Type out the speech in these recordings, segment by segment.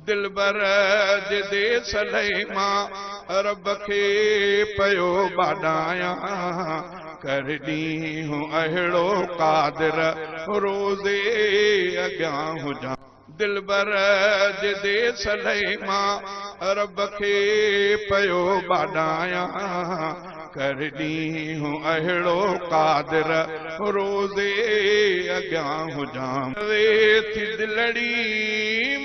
दिलबर जे देस लई मां रब खे पियो बाॾायां, कर ॾींहुं अहिड़ो कादिर रोज़े अॻियां हुजां। दिलबर जे देस लई मां रब खे पियो बाॾायां, कर ॾींहुं अहिड़ो कादिर रोज़े अॻियां हुजां। वे थी दिलड़ी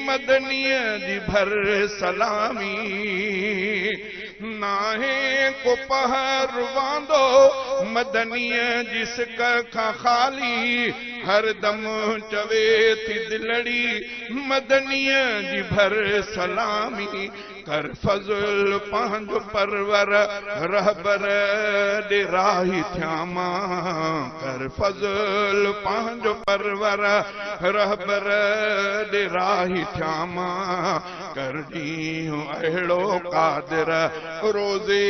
मदनीअ जी भर सलामी, नाहे को पहर वांदो मदनीअ जी सिक खां खाली। हरदम चवे थी दिलड़ी मदनीअ जी भर सलामी, कर फज़ल पंहिंजो परवर रहबर ॾे राही थियां मां। कर फज़ल पंहिंजो परवर रहबर ॾे राही थियां मां। कर ॾींहुं अहिड़ो कादिर रोज़े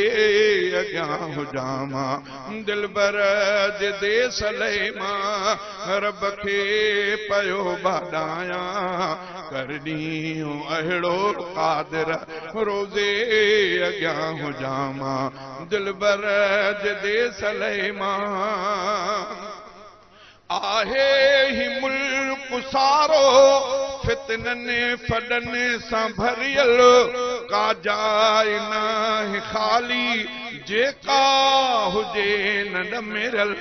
अॻियां हुजां मां। दिलबर जे देस लई मां रब खे पियो बाॾायां, कर ॾींहुं अहिड़ो कादिर रोज़े अॻियां हुजां मां। दिलबर जे देस लई मां आहे ही मुल्क सारो फितननि फॾनि सां भरियल, का जाइ नाहे खाली जेका हुजे न ॾमिरल।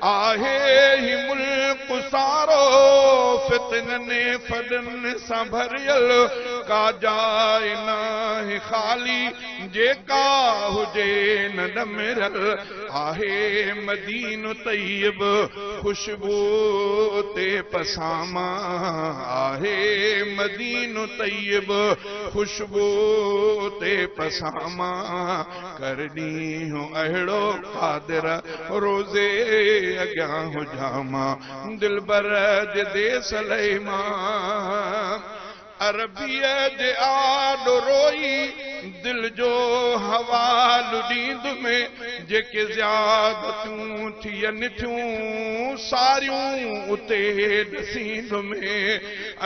आहे ही मुल्क सारो फितननि फॾनि सां भरियल, का जाइ नाहे खाली जेका हुजे न ॾमिरल। आहे मदीनो तैयब खुशबू ते पसामा, आहे मदीनो तैयब खुशबू ते पसामा। कर ॾींहुं अहिड़ो कादिर रोज़े अॻियां हुजां मां। दिलबर जे देस लई मां अरबीअ जे आॾो रोई दिल जो हवालो ॾींदुमि, जेके ज़्यादतियूं थियनि थियूं सारियूं उते ॾसींदुमि।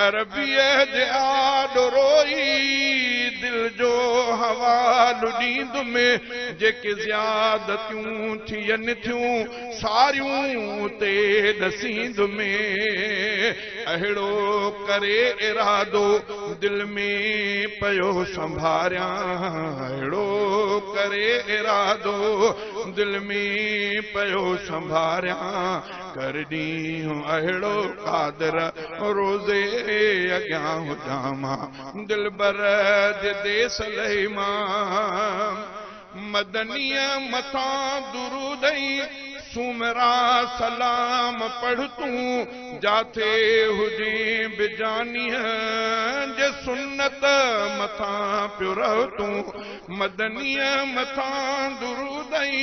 अरबीअ जे आॾो रोई दिल जो हवालो ॾींदुमि, जेके ज़्यादतियूं थियनि थियूं सारियूं उते ॾसींदुमि। अहिड़ो करे इरादो दिल में पियो संभारियां, अहिड़ो करे इरादो दिल में पियो संभारियां। कर ॾींहुं अहिड़ो कादिर रोज़े अॻियां हुजां मां। दिलबर जे देस लई मां मदनीअ मथां दुरूदई सुमरा सलाम पढ़ तूं, जाथे हुजे बिजानीअ जे सुन्नत मथां पियो रह तूं। मदनीअ मथां दुरूदई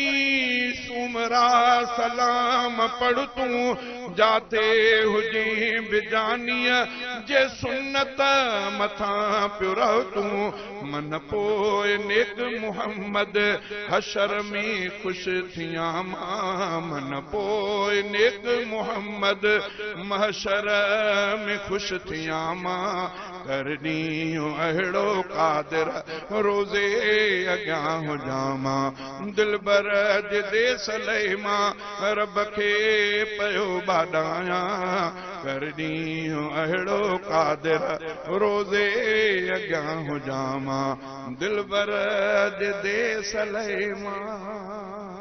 सुमरा सलाम पढ़ तूं, जाथे हुजे बिजानीअ जे सुन्नत मथां पियो रह तूं। मन पोइ नेक मुहम्मद हशर में ख़ुशि थियां मां। मन पोइ नेक मुहम्मद महशर में ख़ुशि थियां मां। कर ॾींहुं अहिड़ो कादिर रोज़े अॻियां हुजां मां। दिलबर जे देस लई मां रब खे पियो बाॾायां, कर ॾींहुं अहिड़ो कादिर रोज़े अॻियां हुजां मां। दिलबर जे देस लई मां।